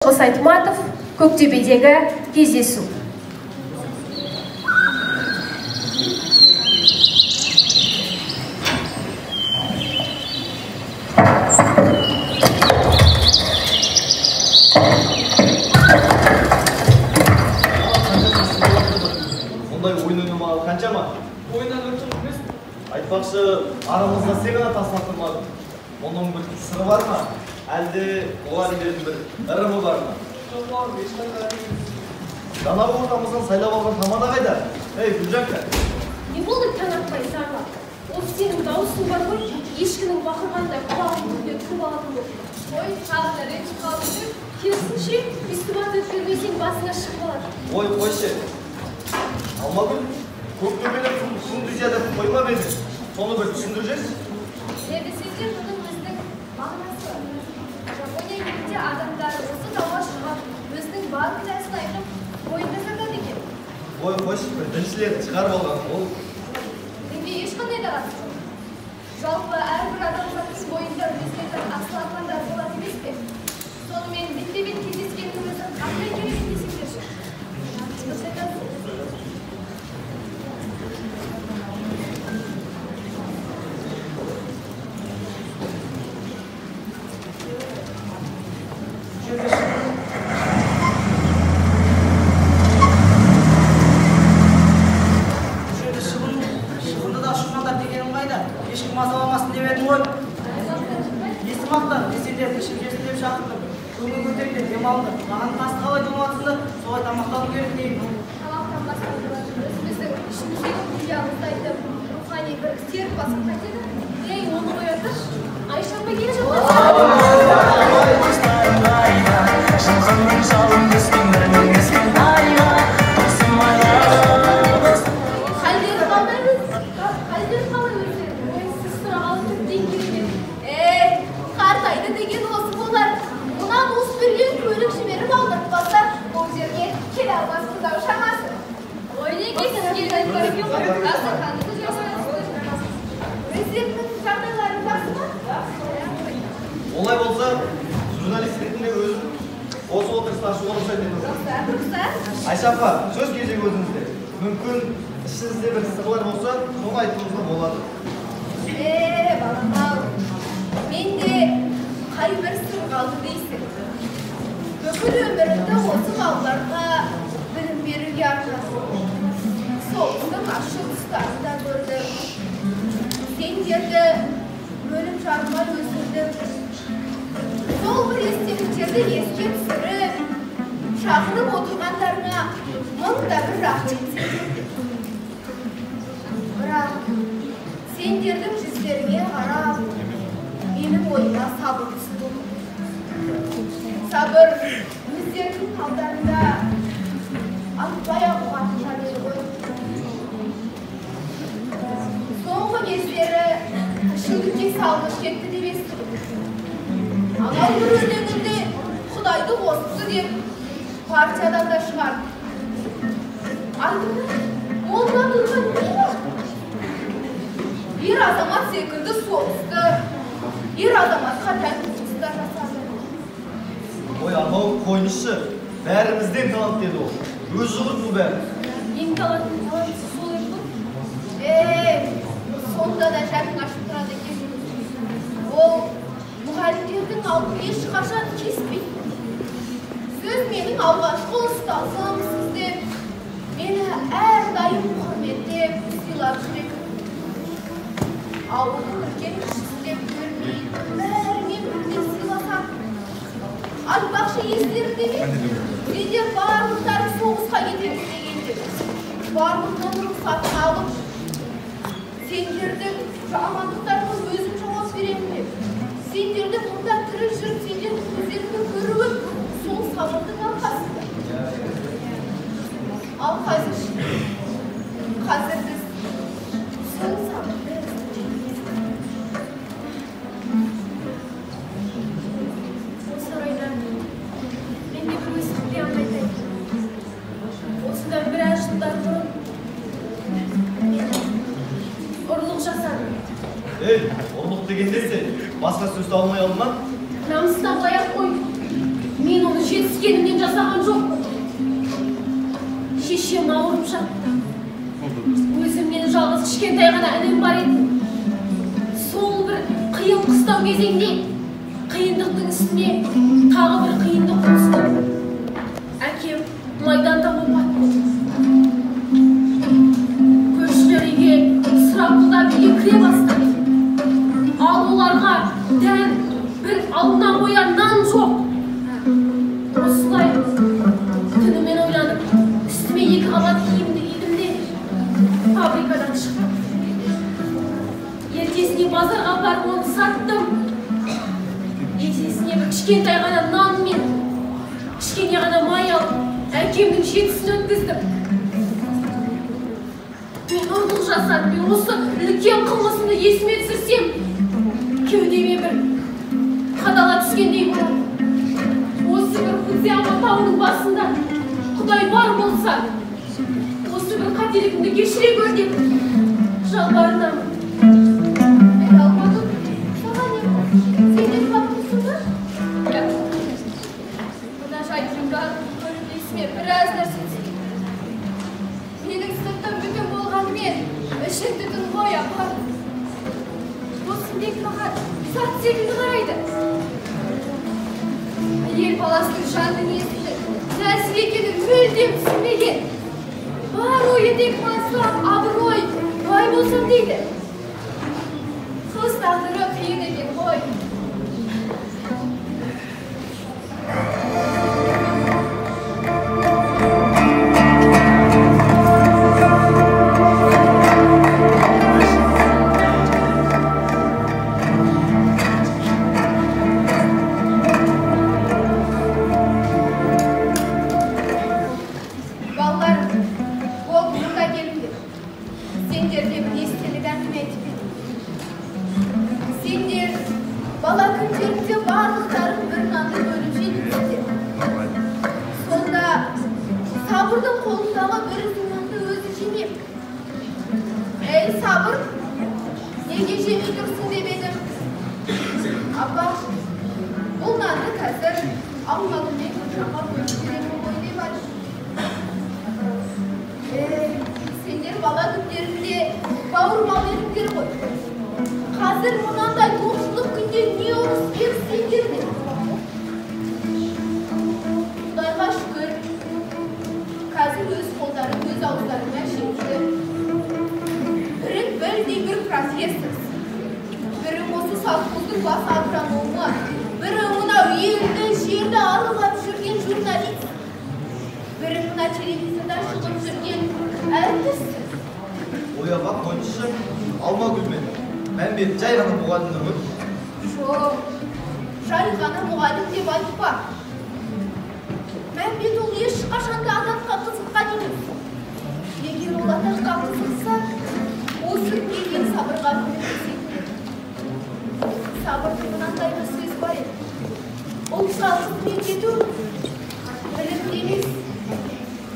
Шыңғыс Айтматов, Көктөбедегі кездесу. Ондай ойын ойнамағалы қаншама? Ойыннан өтіп емес. Айтпақшы, арамызда сен ғана тастап. Оның бір сыры бар ма? Әлде мұғалімдердің бір ырымы бар ма? Жоқ, бауырым, ешқандай ырым емес. Жаңағы ортамыздан сайлап алған тамада қайда? Ей, Гүлжанка! Не болды таң атпай зарлап? Осы сенің дауысың бар ғой, ешкінің бақырғандай құлағым түбіне кіріп алатын болды. Ой, тағы да ренжіп қалдым деп. Керісінше, өйстіп өткермесең басыңа шығып алады. Ой, қойшы. Алмагүл, Көктөбені фундузия деп қойма беді. Соны бір түсіндіріп жіберші. Не десеңдер, мұның өзінің мағынасы бар. Жапония елінде адамдар осы тауға шығып, өзінің бар кінәсін айтып, бойында сатады екен. Ой, қойшы, бір діншілерді шығарып алған ол. Дінге ешқандай да қатысы жоқ. Жалпы әрбір адамзаттың бойында өзіне тән асыл армандар болады емес пе? Сонымен бетпе-бет кездескеннің өзі қандай керемет десеңдерші. Дұрыс айтасың. Жерде шығынды да ұшырмаңдар дегенім қайда? Ешкім мазаламасын деп едім ғой. Несі мақтан, десеңдер ішіп жесін деп шақырдым. Көңіл көтеріңдер, демалыңдар. Маған тасты қалай тоңатсыңдар, солай тамақтану керек деймін. Тамақтан басқа өзіміздің ішіміздегі құпиямызды айтып, рухани бір серік басып қайтеді. Ей, оны қоя тұршы. Айша апай келе жатыр. Халдері қалай Халдері қалай өздері? Ой, сіз сұрағалы тіптен керемет. Ей, қартайды деген осы болар. Мұнан уыс берген көлік жіберіп алдыртпаса, бұл жерге келе алмаспыз ау шамасы. Ой, неге сіз келіп айтпай екен ғой? Дастарханды көтеріп. Өздерінің жағдайлары жақсы ма? Олай болса, журналист ретінде өзім осы отырысты ашуға рұқсат етіңіз. Рұқсат, рұқсат. Айша апа, сөз кезегі өзіңізде. Мүмкін ішіңізде бір сырлар болса, соны айтуыңызға болады. Е, балам-ау, менде қай бір сыр қалды дейсің. Бүкіл өмірімді осы балаларға білім беруге арнадым. Соғыстың ащы тұстарын да көрдім. Сендерді бөлім жарыма өсірдім. Сол бір естеліктерді еске түсіріп, шақырып отырғандарыңа мың да бір рахмет сендерге. Бірақ сендердің жүздеріңе қарап, менің ойыма сабыр түсті. Сабыр өздерінің алдарында атпай-ақ ұғатын жан еді ғой. Соңғы кездері ішімдікке салынып кетті деп естідім. Анау бір өлеңінде Құдайды қосыпты деп партиядан да шығарды. Айтыңдар, онда тұрған не бар? Ер азамат секілді соғысты, ер азаматқа тән жұмыстар жасады. Ой, анау қойыңызшы, бәрімізден талант деді ол. Өзі құртты бәрі. Ең талантты талантсыз сол еді ғой. Ей, сонда да жаның ашып тұрады екен. Ол мұғалімдердің алдын ешқашан кеспейді. Сіз менің алғашқы ұстазымсыз деп, мені әрдайым құрметтеп, сыйлап жүретін. Ауылдың үлкен кішісі деп көрмей, бәрімен бірдей сыйласатын. Айтпақшы, естеріңде ме? Сендер барлықтарың соғысқа кетеміз дегенде, барлығынан рұқсатын алып, сендердің амандықтарыңа өзім жауап беремін деп. Сендерді мұнда тірі жүріп, сендердің көздеріңді көруім сол сабырдың арқасында. Ал қазір біз сол сабырды Осы орайда мен де бір өз құпиямды айтайын. Осыдан біраз жылдар бұрын мен ұрлық жасадым. Ей, ұрлық деген несі? Басқа сөз таба алмай алдың ба? Намыстан аяқ қой. Мен оны жетісіп Өскенімнен жасаған жоқпын. Шешем ауырып жатты. Өзімнен жалғыз кішкентай ғана інім бар еді. Сол бір қиын қыстау кезеңде қиындықтың үстіне тағы бір қиындық қосты. Әкем майданда опат болды. Көршілер үйге сұрапылдап үйге кіре бастады. Ал оларға дән бір алдына қояр нан жоқ. Осылай түнімен ойланып, үстіме 2 қабат киімді кидім де фабрикадан шықтым. Ертесіне базарға барып оны саттым. Есесіне бір кішкентай ғана нан мен кішкене ғана май алып, әкемнің жетісін өткіздім. Мен ұрлық жасадым. Мен осы үлкен қылмысымды есіме түсірсем, кеудеме бір қадала түскендей болады. Осы бір Фудзияма тауының басында Құдай бар болса, осы бір қателігімді кешіре көр деп жалбарынамын. Әй, Алмагүл, саған не болды? Сен де жылап тұрсың ба? Иә. Мына жайттың барлығын көріп есіме біраз нәрсе түсті. Менің сыртым бүтін болғанымен, ішім түтін ғой, апа. Осынбек маған зат секілді қарайды. Әйел баласының жан дүниесінің нәзік екенін мүлдем түсінбеген. Бар ойы тек мансап, абырой, бай болсам дейді. Қыз тағдыры қиын екен ғой. Балалар, ол мұнда келіңдер. Сендерге бір естелік әңгіме айтып берейін. Сендер бала күндеріңде барлықтарың бір нанды бөліп жедіңіздер. Сонда Сабырдың қолындағы бір үзім нанды өзі жемепті. Ей, Сабыр, неге жемей тұрсың деп едім. Апа, бұл нанды қазір Алмагүл мен Гүлжанға бөліп беремін ғой деп айтты. Ей, сендер бала күндеріңде бауырмал едіңдер ғой. Қазір мынандай тоқшылық күнде не ұрыс беріс сендерде? Құдайға шүкір, қазір өз қолдарың өз ауыздарыңа жетті. Бірің білдей бір профессорсың, бірің осы совхоздың бас агрономы, бірің мынау елді, жерді аралап жүрген журналист, бірің мына телевизорда шығып жүрген әртіссің. Ой, апа, қойыңызшы, Алмагүл мен Мәмбет жай ғана мұғалімдер ғой. Жоқ, жай ғана мұғалім деп айтпа. Мәмбет ол ешқашан да атаққа қызыққан емес. Егер ол атаққа қызықса, осы күнге дейін Сабырға көмектесетін еді. Сабырдың мынандай бір сөзі бар еді. Ұлтқа қызмет ету білімде емес,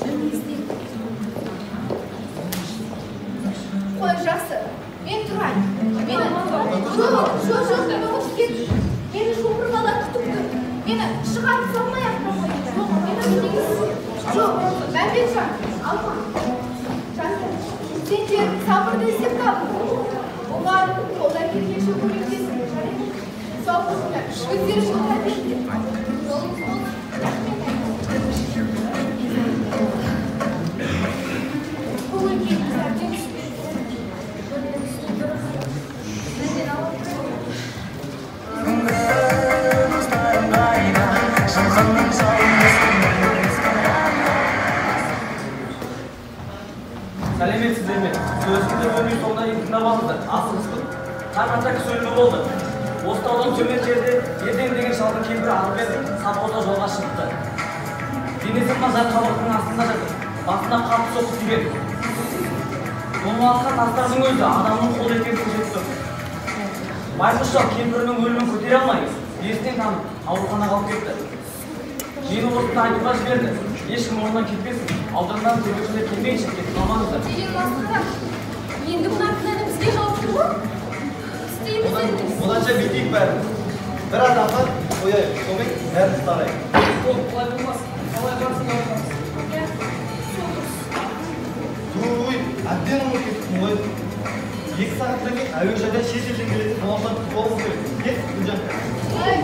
мінезде. Қой, жақсы, мен тұрайын. Мені жоқ, жоқ, жоқ, мен ұмытып кеттім. Мені шопыр бала күтіп тұр. Мені шығарып салмай ақ та қойыңдар. Мені жоқ, Мәмбетжан, Алма. Жандар, сендер Сабырды іздеп табыңдар. Оған қолдан келгенше көмектесіңдер, жарай ма? Сау болыңдар, өздерің отыра беріңдер. Жолыңыз болсын. Рахмет. Көңіл күйіміз әбден түсіп кетті. Бірінің үстіне бірі қайғы. Мінден алып тұрайын. Сәлеметсіздер ме? Сөзімді бөлмей соңына дейін тыңдап алыңыздар. Асығыспын. Таң ата кісі өлімі болды. Осы таудан төмен жерде Ерден деген шалдың кемпірі арбен совхозға жолға шығыпты. Денесі мына жар қабырғаның астында жатыр. Басына қатты соққы тиген. Домалатқан тастардың өзі адамның қолы екенін көрсетіп тұр. Байғұс шал кемпірінің өлімін көтере алмай, есінен танып ауруханаға алып кетті. Мені осында айтуға жіберді. Ешкім орнынан кетпесін. Ауданнан тергеушілер келмейінше кетіп қалмаңыздар. Деген масқара. Енді мына кінәні бізге жауып тұр ғой. Істейміз енді. Оданша бүйтейік бәріміз. Бір адамға қояйық, сонымен бәріміз тарайық. Жоқ, былай болмас. Қалай барсың, қалай барсың. Иә, сол дұрыс. Ой, әбден ұмытып кеттім ғой. 2 сағаттан кейін әуежайда шетелден келетін қонақтар күтіп алуымыз керек. Кеттік, Гүлжан. Әй,